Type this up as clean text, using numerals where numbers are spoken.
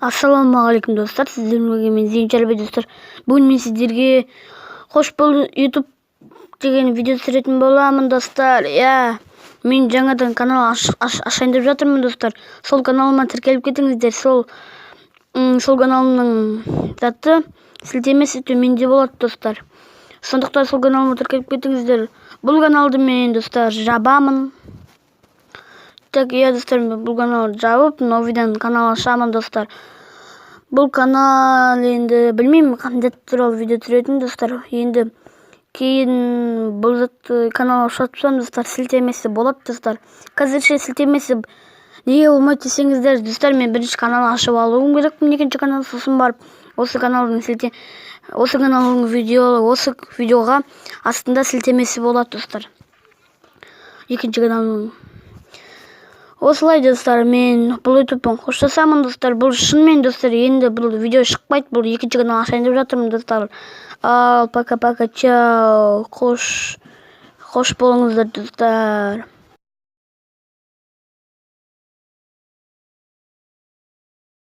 Ассалаумағалейкум, достар! Сіздермен бірге мен, Зейін Шәрбай. Достар, бүгін мен сіздерге «Қош бол, Ютуб» деген видео түсіретін боламын, достар. Иә, мен жаңадан канал ашайын деп жатырмын, достар. Сол каналыма тіркеліп кетіңіздер. Сол каналымның заты, сілтемесі төменде болады, достар. Сондықтан сол каналыма тіркеліп кетіңіздер. Бұл каналды мен, достар, жабамын. Так, иә, достар, мен бұл каналды жабып, новый дан канал ашамын, достар. Бұл канал енді білмеймін қандай туралы видео түсіретінін, достар. Енді кейін бұл затты, канал ашып жатсам, достар, сілтемесі болады, достар. Қазірше сілтемесі неге болмайды десеңіздер, достар, мен бірінші канал ашып алуым керекпін, екінші канал. Сосын барып осы каналдың сілте осы каналдың видео, осы видеоға астында сілтемесі болады, достар, екінші каналдың. Осылай, достар, мен бұл Ютубпен қоштасамын, достар. Бұл шынымен, достар, енді бұл видео шықпайды. Бұл екінші канал ашайын деп жатырмын, достар. Ал пока, пока, чао, қош, қош болыңыздар, достар.